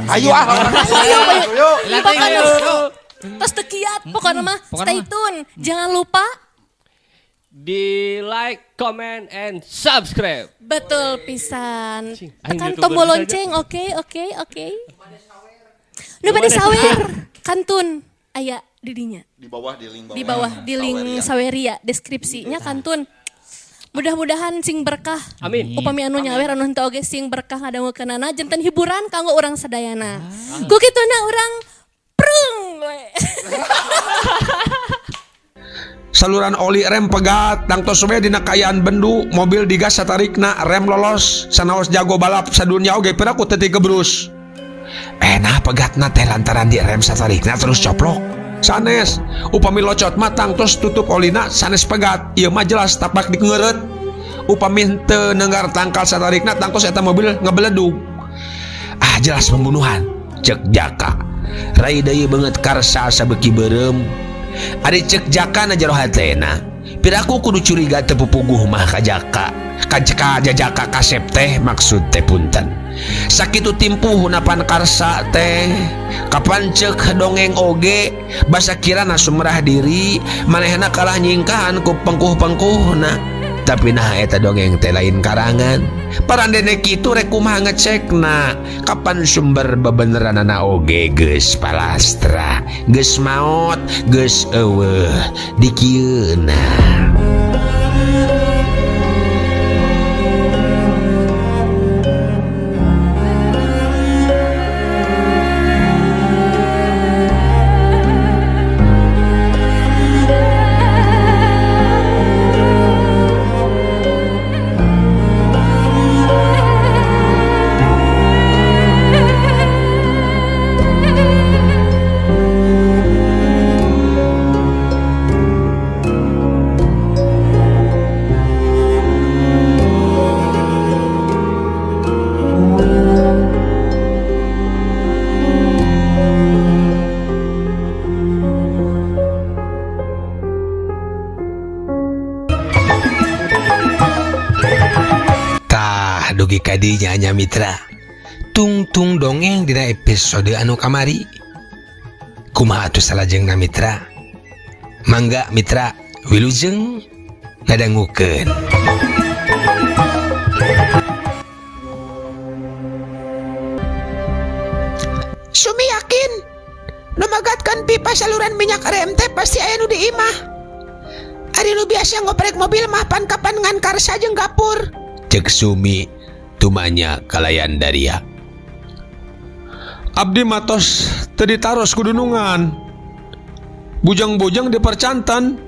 Ayo ah. Ayo, ayo. Ayo. Pokoknya tos teu kiat, pokoknya mah stay tune. Jangan lupa di like, comment, and subscribe. Betul pisan. Cing, aing Tekan YouTuber tombol saja. lonceng, oke, oke, oke. Nu bade sawer, kantun aya di dinya. Di bawah di link bawah. Di bawah di link Saweria deskripsinya kantun. Mudah-mudahan sing berkah. Amin. Upami anu nyawer anu henteu oge sing berkah ngadangukeunana janten hiburan kanggo urang sadayana. Ku kituna urang prung we. Saluran oli rem pegat tangtos we dina kaayaan bendu mobil digas satarikna rem lolos sanaos jago balap sadunya oge piraku teu tigebrus. Nah pegatna teh lantaran di rem satarikna terus coplok. Sanes upami locot mah tangtos tutup olina sanes pegat ieu mah jelas tapak dingeureut. Upami henteu nenggar tangkal satarikna tangtos eta mobil ngebeledug. Ah jelas pembunuhan cek Jaka. Rai deui beungeut Karsa sabeuki beureum. Ari cek Jaka na jero hatena. Piraku kudu curiga teu pupuguh mah ka Jaka. Ka Jajaka kasep teh maksud teh punten. Sakitu timpuh napan Karsa teh. Kapan cek dongeng oge basa kirana sumerah diri manehna kalah nyingkahan ku pengkuh-pengkuhna. Tapi nah eta dongeng teh lain karangan. Parandene kitu rek kumaha ngecekna. Kapan sumber bebeneranana oge geus palastra, geus maot, geus eueuh dikieuna. Tah dugi kadinya nya mitra. Tungtung dongeng dina episode anu kamari. Kumaha atuh salajengna mitra? Mangga mitra wilujeng ngadangukeun. Sumi yakin nu magatkeun pipa saluran minyak rem teh pasti aya nu di imah. Ari nu biasa ngoprek mobil mah pan kapan ngan Karsa jeung Gapur. Cek Sumi tumanya kalayan daria. Abdi matos teu ditaros ku dunungan. Bujang-bujang dipercantan.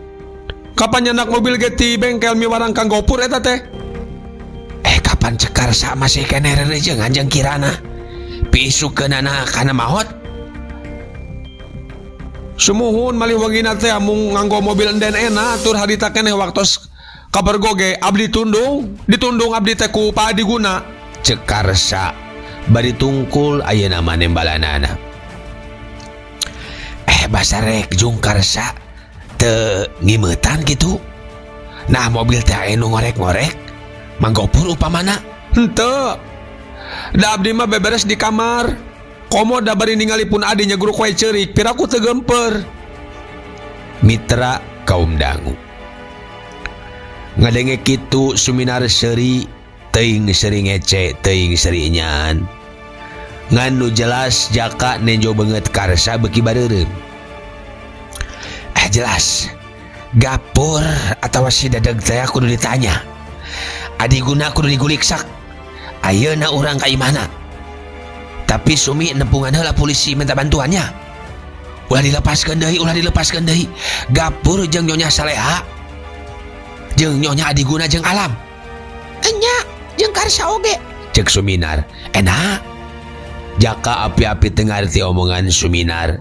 Kapan nyandak mobil ge ti bengkel miwarang kang Gopur eta teh? Kapan cek Karsa masih keneh rerejengan jeung kirana? Piisukeunana kana maot? Sumuhun malih wengina teh amung nganggo mobil enden enak tur harita keneh waktos kabar goge abdi tundung, ditundung abdi teh ku Pak Adiguna. Cek Karsa bari tungkul ayeuna mah nembalanana. Basarek jung Karsa teu ngimeutan kitu. Nah mobil teh aya nu ngorek-ngorek manggopur upamana. Henteu. Da abdi mah beberes di kamar. Komo da bari ningali pun adi nyegruk wae ceurik, piraku teu gemper. Mitra kaum dangu. Ngadenge kitu Suminar seuri, teuing seuri ngece, teuing seuri nyaan. Ngan nu jelas Jaka nenjo beungeut Karsa beuki bareureum. Jelas. Gapur atawa si Dadeg teh kudu ditanya. Adiguna kudu diguliksak. Ayeuna urang ka imahna. Tapi Sumi nepungan heula polisi minta bantuannya. Ulah dilepaskeun deui, ulah dilepaskeun deui. Gapur jeung Nyonya Saleha. Jeung Nyonya Adiguna jeung Alam. Enya jeung Karsa oge. Cek Suminar. Enak. Jaka api-api teu ngarti omongan Suminar.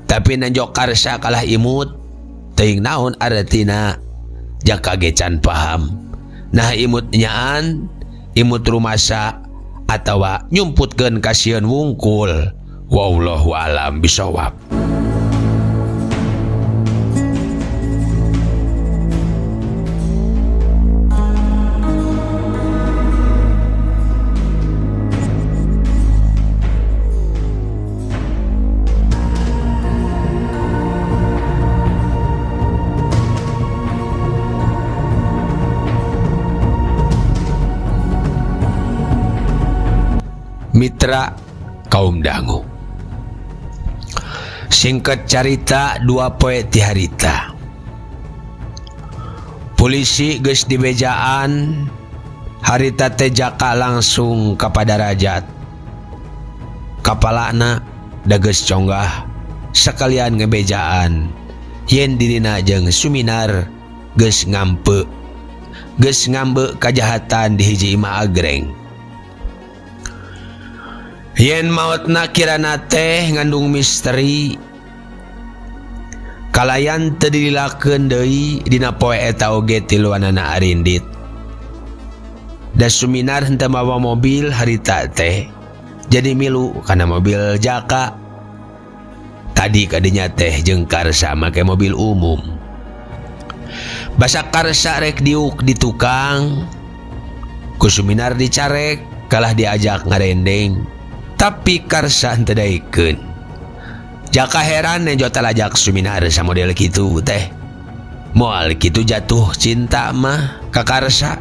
Tapi nenjok Karsa kalah imut. Teuing naon artina. Jaka ge can paham. Nah imut nyaan, imut rumasa atawa nyumputkeun kasieun wungkul. Wallahu alam bisawab. Mitra kaum dangu. Singkat carita 2 poe ti harita. Polisi geus dibejaan harita teh Jaka langsung ka Padarajat. Kapalana da geus conggah sakalian ngebejaan yen dirina jeung Suminar geus ngampe. Geus ngambe kajahatan di hiji imah agreng. Yen maotna kirana teh ngandung misteri kalayan teu dililakeun deui dina poe eta oge tiluanana arindit. Da Suminar henteu mawa mobil harita teh jadi milu kana mobil Jaka. Tadi kadinya teh jeung Karsa make mobil umum. Basa Karsa rek diuk di tukang, ku Suminar dicarek kalah diajak ngarendeng. Tapi Karsa henteu daekeun. Jaka heran nejo talajak Suminar samodel kitu teh. Moal kitu jatuh cinta mah ka Karsa.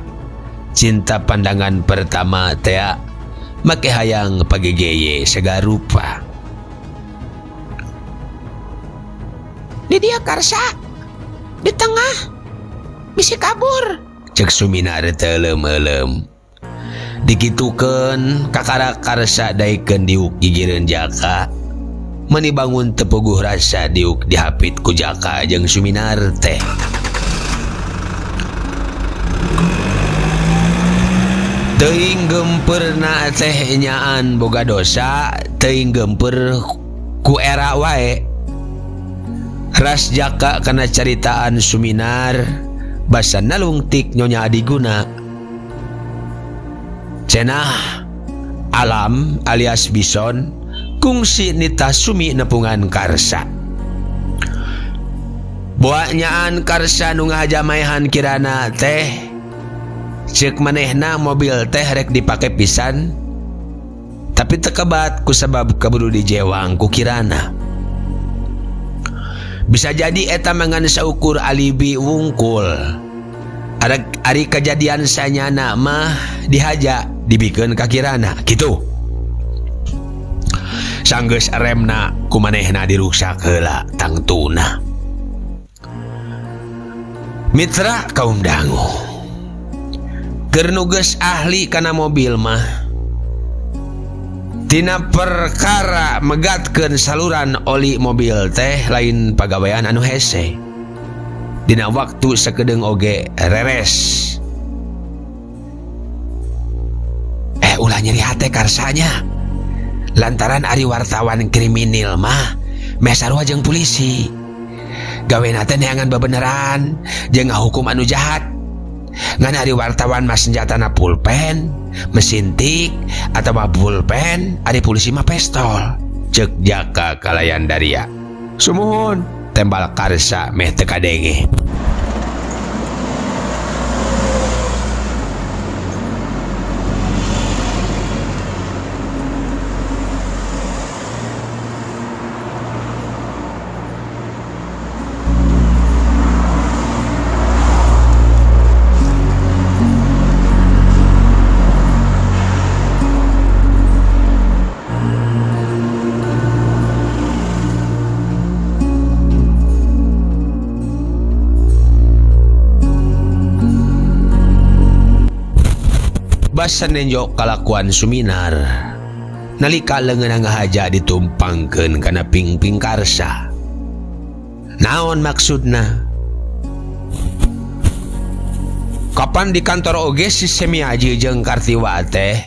Cinta pandangan pertama teh make hayang pagegeye sagarupa. Di dia Karsa di tengah bisi kabur. Cek Suminar teu leumeulem. Dikitukeun kakara Karsa daekeun diuk gigireun Jaka. Meuni bangun teu puguh rasa diuk dihapit ku Jaka jeung Suminar teh. Teuing gempeurna teh nyaan boga dosa, teuing gempeur ku era wae. Ras Jaka kana caritaan Suminar basa nalungtik Nyonya Adiguna. Cenah alam alias bison kungsi nita Sumi nepungan Karsa. Boa nyaan Karsa nu ngahajamaehan kirana teh ceuk manehna mobil teh rek dipake pisan tapi tekebat ku sabab kaburu dijewang ku kirana. Bisa jadi eta mangan saukur alibi wungkul. Ari kejadian sanyana mah dihaja dibikeun ka kirana kitu. Sanggeus remna ku manehna diruksak heula tangtuna. Mitra kaum dangu. Keur nu geus ahli kana mobil mah tina perkara megatkeun saluran oli mobil teh lain pagawean anu hese. Dina waktu sakedeung oge reres. Ulah nyeri hate Karsanya. Lantaran ari wartawan kriminal mah meh sarua jeung polisi. Gawena teh neangan bebeneran jeung ngahukum anu jahat. Ngan ari wartawan mah senjatana pulpen, mesin tik atawa pulpen, ari polisi mah pistol. Ceuk Jaka kalayan daria. Sumuhun tembal Karsa meh teu kadenge. Basa nenjo kalakuan Suminar nalika leungeunna ngahaja ditumpangkeun kana pingping Karsa. Naon maksudna? Kapan di kantor oge si Semiaji jeung Kartiwa teh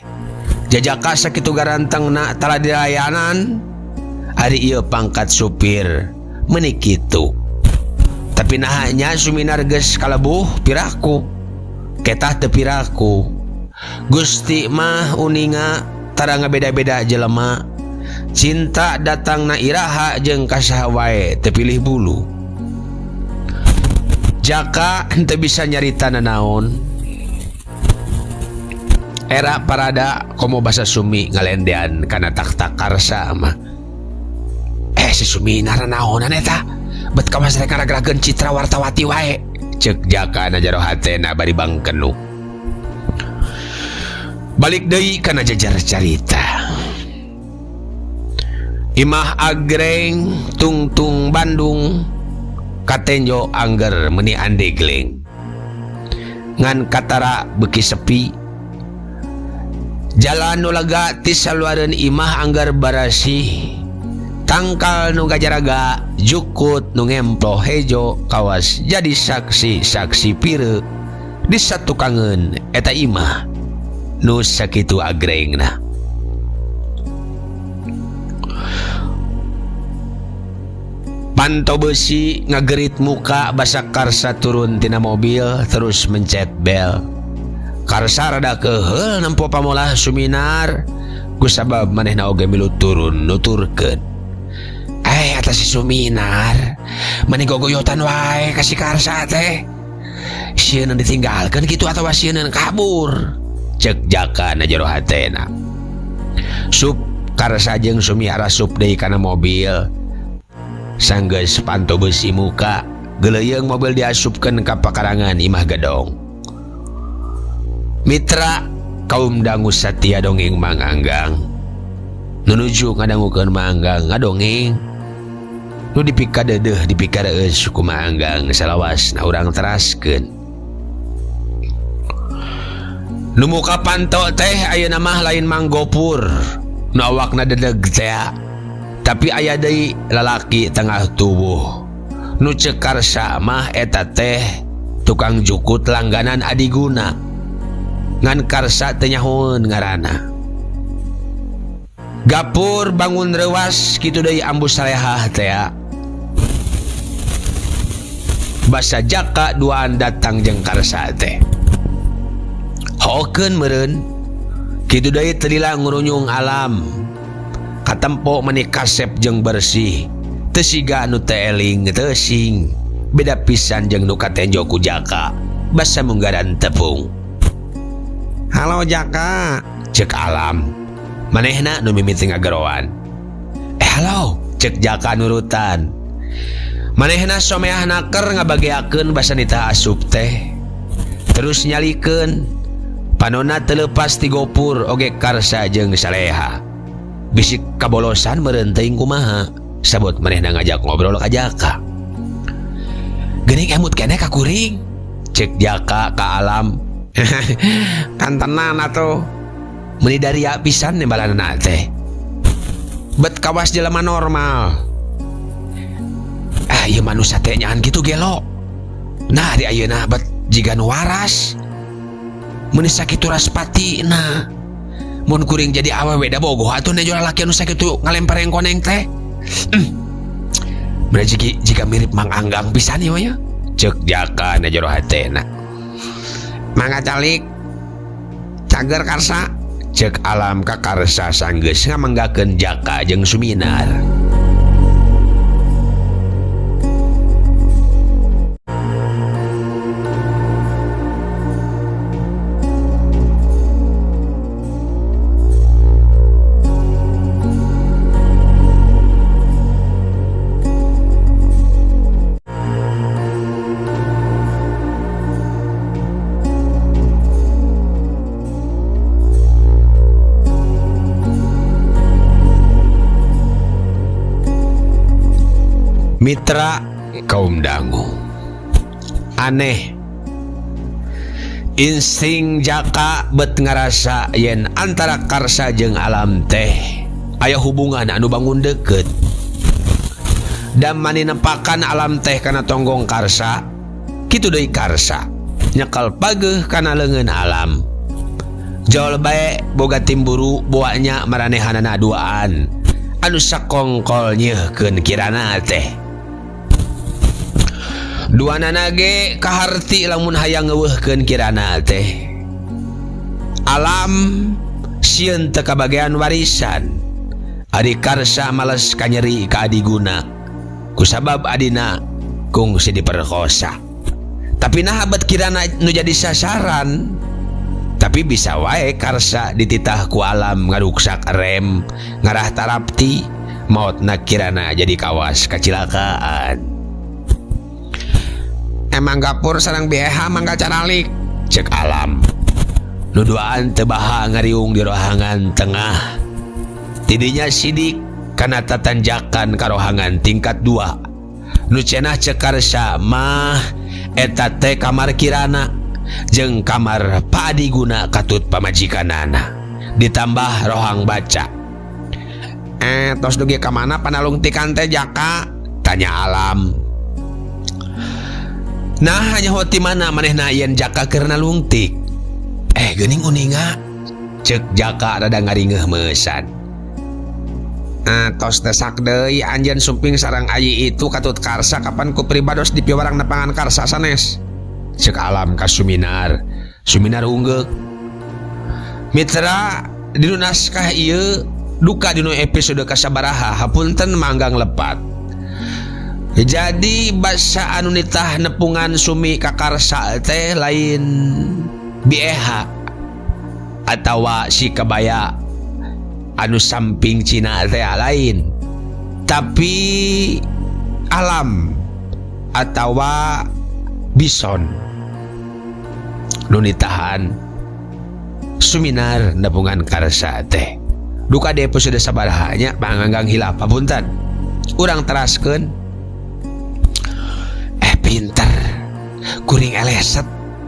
jajaka sakitu garantengna tara dilayanan. Ari ieu pangkat supir meuni kitu. Tapi naha nya Suminar geus kalebuh piraku. Ketah teu piraku. Gusti mah uninga tara ngabeda-beda jelema. Cinta datangna iraha jeung kasaha wae teu pilih bulu. Jaka henteu bisa nyarita nanaon. Era parada komo basa Sumi ngalendean kana taktak Karsa mah. Si Sumi naranaonan eta? Bet kawas rek ngaragrakeun citra wartawati wae. Ceuk Jaka na jero hatena bari bangkenu. Balik deui kana jejer carita. Imah agreng tungtung Bandung katenjo angger meuni andegling. Ngan katara beuki sepi. Jalan nu lega ti saluareun imah angger barasih. Tangkal nu gajaraga jukut nu ngemploh hejo kawas jadi saksi-saksi pire di satukangeun eta imah nu sakitu agrengna. Panto besi ngagerit muka basa Karsa turun tina mobil terus mencet bel. Karsa rada keuheul nempo pamolah Suminar kusabab manehna oge milu turun nuturkeun. Atas si Suminar meni gogoyotan wae ka si Karsa teh. Sieun ditinggalkeun kitu atawa sieun kabur. Cek Jaka na jero hatena. Sup Karsa jeung Sumi arasup deui kana mobil. Sanggeus panto besi muka, geuleuyeung mobil diasupkeun ka pakarangan imah gedong. Mitra kaum dangu satia dongeng Mang Anggang. Nunuju ngadangukeun Mang Anggang ngadongeng. Nu dipikadeudeeh dipikareus ku Mang Anggang salawasna urang teraskeun. Nu muka panto teh ayeuna mah lain Mang Gopur. Nu awakna dedeg tea. Tapi aya deui lalaki tengah tubuh. Nu ceuk Karsa mah eta teh tukang jukut langganan adiguna. Ngan Karsa teu nyahoeun ngaranna. Gapur bangun reuas kitu deui ambu salehah tea. Basa Jaka duaan datang jeung Karsa teh. Hokeun meureun. Kitu deui teu lila ngurunyung alam. Katempo meni kasep jeung bersih. Teu siga nu teu eling teu sing. Beda pisan jeung nu katenjo ku Jaka. Basa munggaran tepung. Halo Jaka, cek alam. Manehna nu mimiti ngageroan. Halo, cek Jaka nurutan. Manehna someah naker ngabageakeun basa nitah asup teh. Terus nyalikeun. Panona teu leupas ti gopur oge Karsa jeung Saleha. Bisik kabolosan meureun teuing kumaha. Sabot manehna ngajak ngobrol ka Jaka. Geuning emut keneh ka kuring. Cek Jaka ka alam. Kantenan atuh. Meuni daria pisan nembalanana teh. Bet kawas jelema normal. Ah, ieu manusia teh nyaan kitu gelo. Nah, di ayeuna bet jiga nu waras. Meuni sakitu raspatina. Mun kuring jadi awewe da bogoh atuh nejo lalaki anu sakitu ngalempar yang koneng teh. Berarti jika mirip Mang Anggang pisan ieu nya. Ceuk Jaka na jero hatena. Mangga calik. Cager Karsa. Ceuk alam ka Karsa sanggeus ngamanggakeun Jaka jeung Suminar. Mitra kaum dangu. Aneh. Insting Jaka bet ngarasa yen antara Karsa jeung alam teh aya hubungan anu bangun deket. Dan mani nempakan alam teh kana tonggong Karsa, kitu deui Karsa nyekal pageuh kana leungeun alam. Jol bae boga timburu boanya maranehanana duaan anu sakongkol nyeuhkeun kirana teh. Duanana ge kaharti lamun hayang ngeuweuhkeun kirana teh. Alam sieun teu kabagean warisan. Adi Karsa males kanyeri ka adiguna. Kusabab adina kungsi diperkosa. Tapi nah bet kirana nu jadi sasaran. Tapi bisa wae Karsa dititah ku alam ngaruksak rem, ngarah tarapti, maotna kirana jadi kawas kacilakaan. Emang gapur sareng BH mangga caralik, cek alam. Nu duaan teu baha ngariung di rohangan tengah. Tidinya sidik kana tatanjakan ka rohangan tingkat 2. Nu cenah ceuk Karsa mah eta teh kamar Kirana jeung kamar Pak Adiguna katut pamajikanana. Ditambah rohang baca. Tos dugi ka mana panalungtikan teh Jaka? Tanya Alam. Nah, nyaho ti mana manehna yen Jaka keur nalungtik? Geuning uninga. Ceuk Jaka rada ngaringeuh meusan. Tos tesak deui anjeun sumping sareng ayi itu katut Karsa kapan ku pribados dipiwarang nepangan Karsa sanes. Ceuk Alam ka Suminar. Suminar unggeuk. Mitra dinu naskah ieu duka dinu episode kasabaraha hapunten manggang lepat. Jadi basa anu nitah nepungan Sumi ka Karsa teh lain bieha atawa si kabaya anu samping Cina teh lain, tapi alam atawa bison nu nitahan Suminar nepungan Karsa teh. Duka di episode sabaraha nya panganggang hilap hapunten. Urang teraskeun. Pinter kuring eleset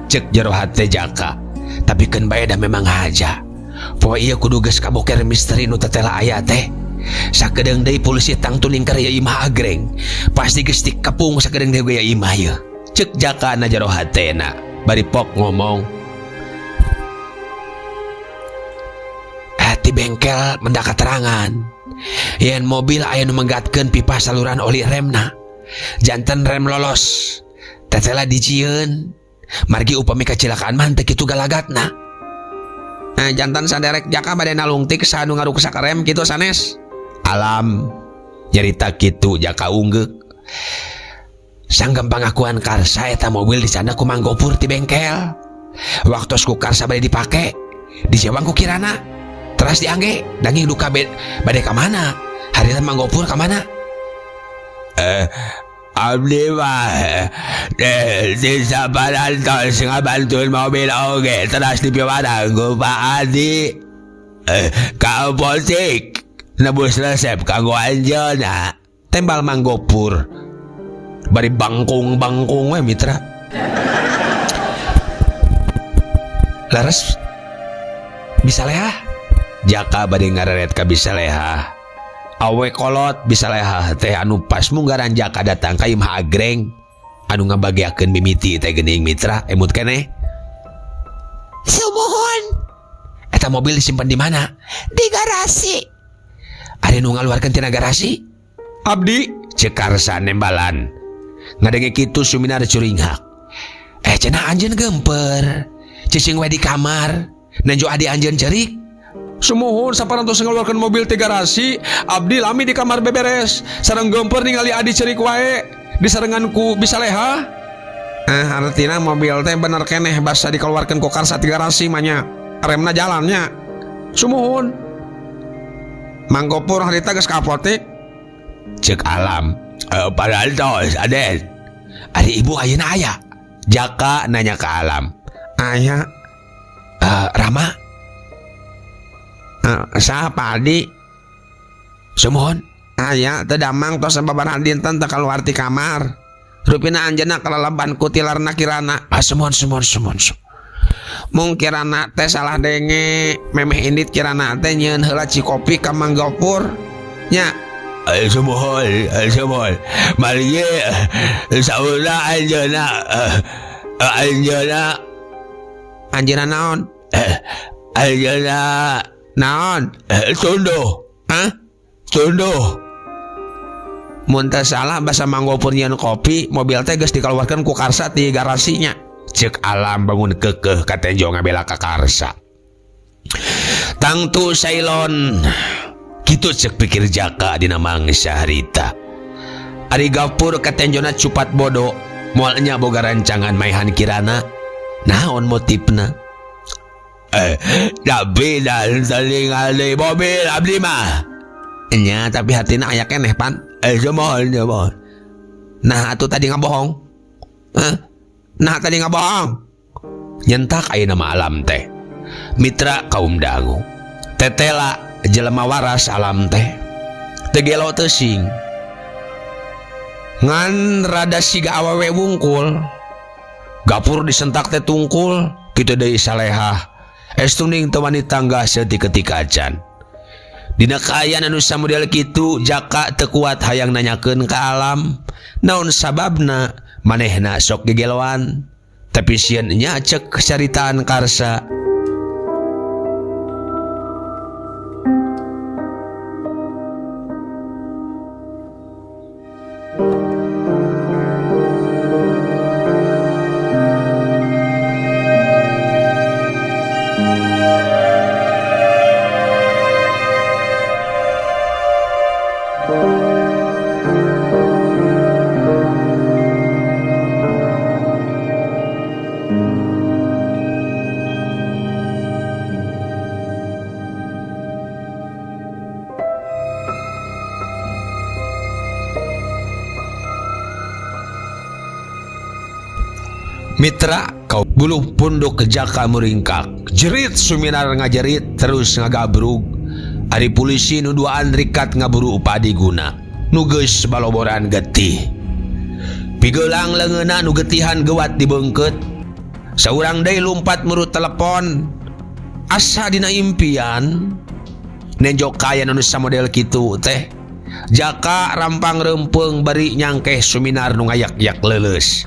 cek jero hate Jaka, tapi keun bae da memang haja. Poe ieu kudu geus kaboker misteri nu tetela aya teh. Sakedeung deui polisi tangtu ningkar ieu imah agreng. Pasti geus dikepung sakedeung deui ieu imah ieu. Cek Jaka na jero hatena bari pok ngomong. Ti bengkel mendak keterangan yen mobil aya nu menggatkeun pipa saluran oli remna. Janten rem lolos. Tetela dijieun. Margi upami kacilakaan mah teu kitu galagatna. Jantan saderek Jaka bade nalungtik saha nu ngaruksak rem kitu sanes. Alam nyarita kitu Jaka unggeuk. Sanggem pangakuan Karsa eta mobil dicanda ku Mang Gopur ti bengkel. Waktos ku Karsa bade dipake, dijewang ku Kirana. Teras diangge, danging duka bade ka mana? Harita Mang Gopur ka mana? Abdi mah di saparantos ngabantuin mobil oge teras dipiwarang ku Pak Adi. Ka apotek nebus resep kanggo anjeunna. Tembal Mang Gopur. Bari bangkung-bangkung we mitra. Leres bisa leha. Jaka bade ngareret ka bisa leha. Awe kolot bisa leha teh anu pas munggaran Jaka datang ka imah agreng anu ngabagiakeun mimiti teh geuning mitra emut keneh. Sumuhun. Eta mobil disimpan di mana? Di garasi. Ari nu ngaluarkeun tina garasi? Abdi ceuk Karsa nembalan. Ngadenge kitu Suminar curinghak. Cenah anjeun gemper. Cicing we di kamar. Nenjo adi anjeun cerik. Sumuhun saparantos ngaluarkeun mobil ti garasi, abdi lami di kamar beberes. Sareng gemper ningali adi cerik wae, disarengan ku bisa leha. Artina mobil teh bener keneh basa dikeluarkeun ku Karsa ti garasi mah nya. Remna jalannya. Sumuhun. Mang Gopur harita geus ka apotek. Ceuk Alam. Parantos Aden. Ari ibu ayeuna aya? Jaka nanya ke Alam. Aya. Rama? Saha Pak Adi? Sumuhun. Aya teu damang tos sababaraha dinten teu kaluar ti kamar. Rupina anjeunna kalalaban ku tilarna Kirana. Sumuhun, sumuhun, sumuhun, sumuhun. Mung Kirana teh salah denge, memeh indit Kirana teh nyieun heula cikopi ka Mang Gopur. Nya. Sumuhun, sumuhun. Margi saurna anjeunna, anjeunna. Anjeunna naon? Anjeunna naon? Tunduh. Hah? Tunduh. Mun teu salah basa Mang Gopur nyieun kopi, mobil teh geus dikaluarkeun ku Karsa ti garasinya. Ceuk Alam bangun kekeh ka tenjo ngabela ka Karsa. Tangtu sailon. Kitu ceuk pikir Jaka dina mangsa harita. Ari Gapur katenjona cupat bodo, moal nya boga rancangan maehan Kirana. Naon motifna? Tapi dan ningali mobil abdi mah. Nya tapi hatina aya keneh pan. Sumuhun, sumuhun. Nah atuh tadi ngabohong. Hah? Nah tadi ngabohong. Nyentak ayeuna mah Alam teh. Mitra kaum dangu. Tetela jelema waras alam teh. Teu gelo teu sing. Ngan rada siga awewe wungkul. Gapur disentak teh tungkul, kitu deui salehah. Estuning teu wani tanggah saeutik-eutik acan. Dina kaayaan anu samodel kitu Jaka teu kuat hayang nanyakeun ka alam naon sababna manehna sok gegeloan tapi sieun nya cek caritaan Karsa. Mitra kau buluh punduk Jaka muringkak jerit Suminar ngajerit terus ngagabrug ari polisi nu duaan rikat ngaburu Pak Adiguna nu geus baloboran getih pigelang leungeunna nu getihan gewat dibeungkeut saurang deui lumpat murut telepon asa dina impian nenjo kaya nu samodel kitu teh Jaka rampang rempeung bari nyangkeh Suminar nu ngayak-yak leuleus.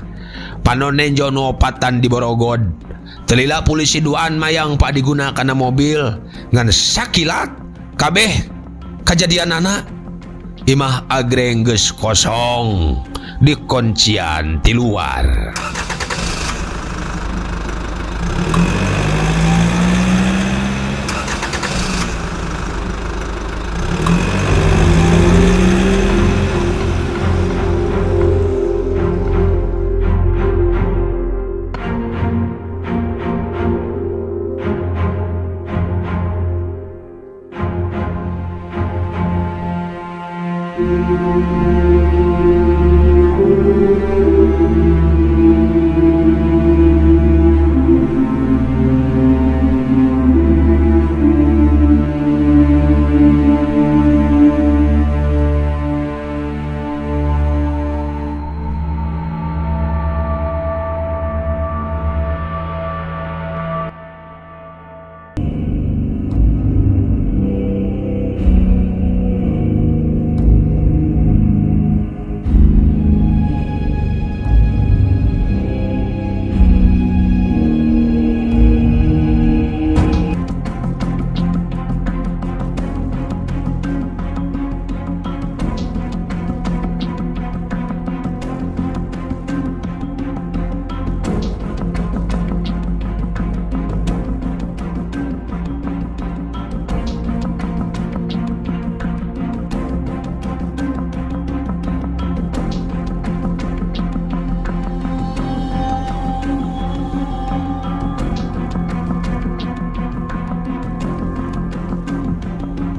Panon nenjo nu opatan di Borogod. Telila polisi duaan mayang Pak Adiguna kana mobil ngan sakilat kabeh kajadianana imah agreng geus kosong dikuncian ti luar.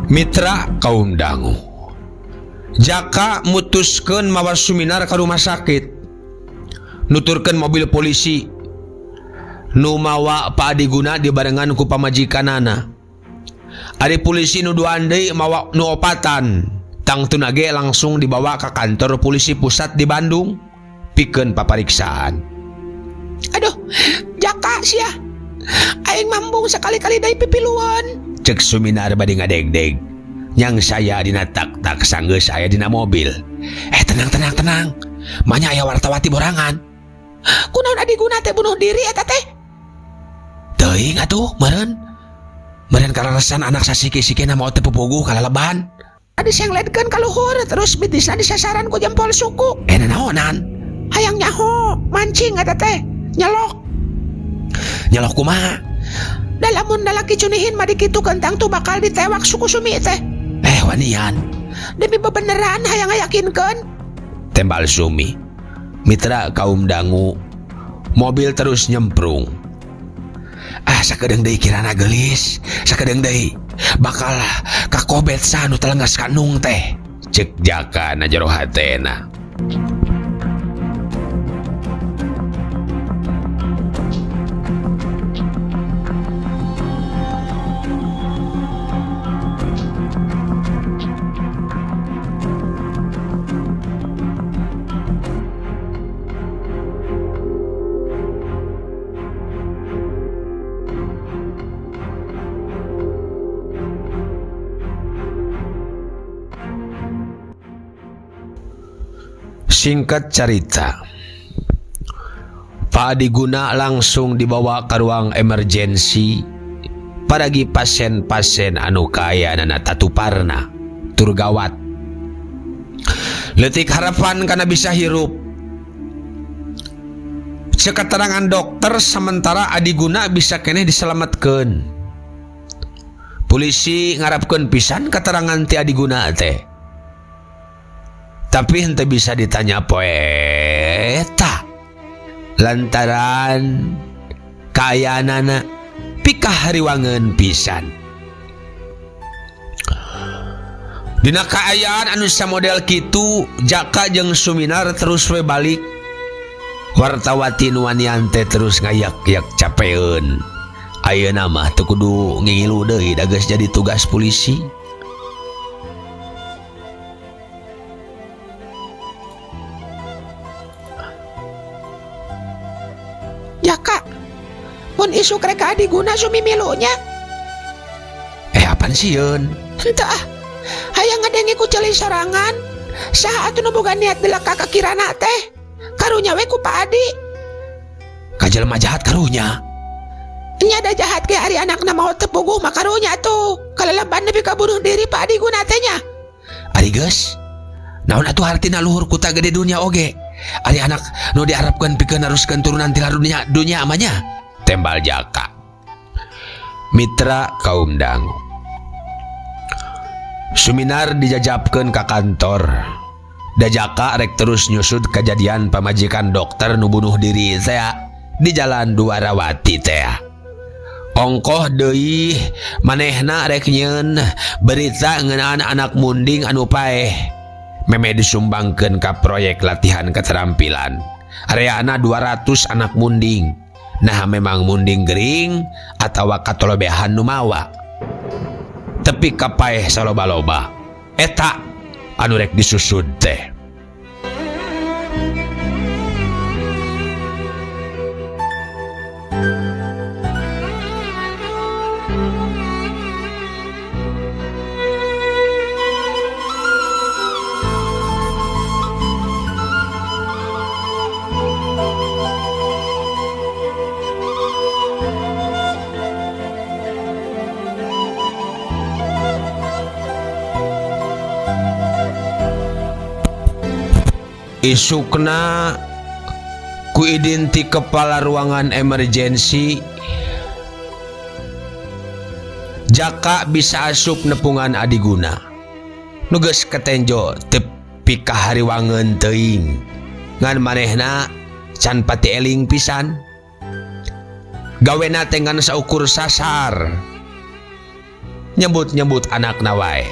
Mitra kaum dangu Jaka mutuskeun mawa Suminar ka rumah sakit nuturkeun mobil polisi nu mawa Pak Adiguna dibarengan ku pamajikanana. Ari polisi nu duaan deui mawa nu opatan tangtuna ge langsung dibawa ka kantor polisi pusat di Bandung pikeun papariksaan. Aduh, Jaka sia. Aing mambung sekali-kali deui pipiluan. Cek Suminar bade ngadegdeg. Nyang saya dina tak-tak sanggeus aya dina mobil. Tenang tenang tenang. Manya aya wartawati borangan. Kunaon Adiguna teh bunuh diri eta teh? Teuing atuh meureun. Meureun kaleresan anak sasiki-sikina maot teu pupuguh kalaleban. Adi sengledkeun ka luhur terus bitisna disasaran ku jempol suku. Nanaonan? Hayang nyaho, mancing eta teh, nyelok. Nyelok kumaha? Da lamun lalaki cunihin mah dikitukeun tangtu bakal ditewak suku Sumi teh. Wanian. Demi bebeneran hayang ngayakinkeun. Tembal Sumi. Mitra kaum dangu. Mobil terus nyemprung. Ah, sakedeung deui kirana geulis, sakedeung deui bakal kakobet sah nu telengas kanung teh. Cek Jaka na jero hatena. Singkat carita, Pak Adiguna langsung dibawa ke ruang emergensi paragi pasien-pasien anu kaayaanana tatuparna tur gawat. Leutik harapan karena bisa hirup. Cek keterangan dokter, sementara Adiguna bisa keneh diselamatkan. Polisi ngarapkeun pisan keterangan ti Adiguna teh. Tapi henteu bisa ditanya poeta lantaran kaayaanana pikahariwangeun pisan. Dina kaayaan anu samodel kitu, Jaka jeung Suminar terus we balik. Wartawati nu wanian teh terus ngayak-yak capeun. Ayeuna mah teu kudu ngingilu deui, da geus jadi tugas polisi. Jaka, mun isuk rek ka Adiguna, Sumi milu nya? Eh, apaan sieun? Henteu ah, hayang ngadenge ku ceuli sorangan. Saha atuh nu boga niat delek ka Kirana teh? Karunya we ku Pak Adi. Ka jelema jahat karunya. Nya da jahat ge ari anakna maot teu puguh mah karunya tuh. Kaleleban nepi ka bunuh diri Pak Adiguna teh nya. Ari geus, naon atuh hartina luhur kuta gede dunya oge? Ari anak nu diharapkeun pikeun naruskeun turunan ti dunya dunya mah nya. Tembal Jaka. Mitra kaum dangu. Suminar dijajapkeun ka kantor. Da Jaka rek terus nyusut kejadian pamajikan dokter nu bunuh diri teh di Jalan Duarawati teh. Ongkoh deui manehna rek nyieun berita ngeunaan anak munding anu paeh. Meme disumbangkeun ka proyek latihan keterampilan. Areana 200 anak munding. Nah, memang munding gering atawa katolobehan nu mawa. Tepi ka paeh saloba-loba. Eta anu rek disusud teh. Isukna ku idin ti kepala ruangan emergensi, Jaka bisa asup nepungan Adiguna nu geus ketenjo tepi ka hariwangeun teuing, ngan manehna can pati eling pisan. Gawena teh ngan saukur sasar nyebut-nyebut anakna wae.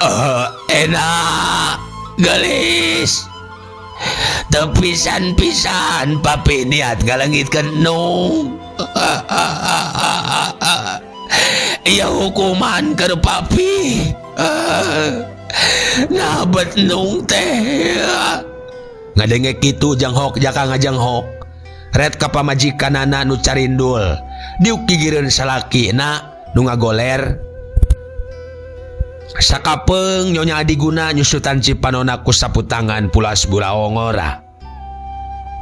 Eh, enak gelis. Teu pisan-pisan papi niat ngalengitkeun Nung. Ieu hukuman keur papi. Nah, bet Nung teh. Ngadenge kitu janghok Jaka ngajanghok. Ret ka pamajikanana nu carindul. Diuk gigireun salakina nu ngagoler. Sakapeung Nyonya Adiguna nyusutan cipanona ku sapu tangan pulas buraongora.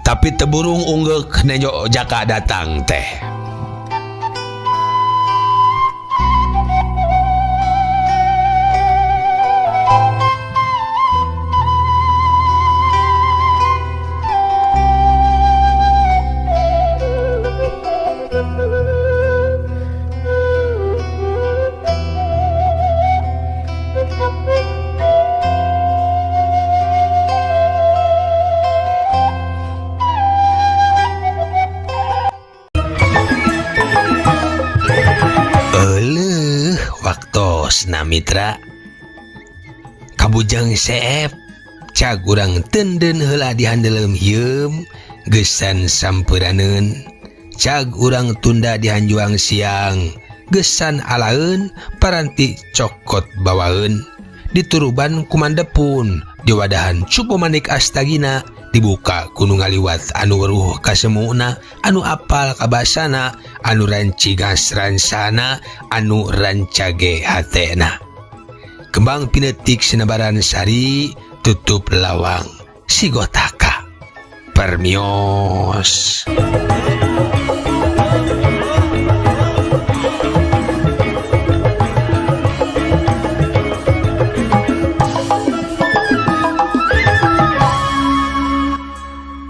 Tapi teu burung unggeuk nenjo Jaka datang teh. Euleuh, waktosna, mitra. Kabujang seep, cag urang tenden heula di handeuleum hieum gesan sampuraneun. Cag urang tunda di hanjuang siang gesan alaeun paranti cokot bawaeun. Dituruban kumandepun diwadahan cupu manik astagina, dibuka ku nu ngaliwat anu weruh kasemuna, anu apal kabasana, anu rancigas ransana, anu rancage hatena. Kembang pinetik senebaran sari tutup lawang. Si Gotaka. Permios.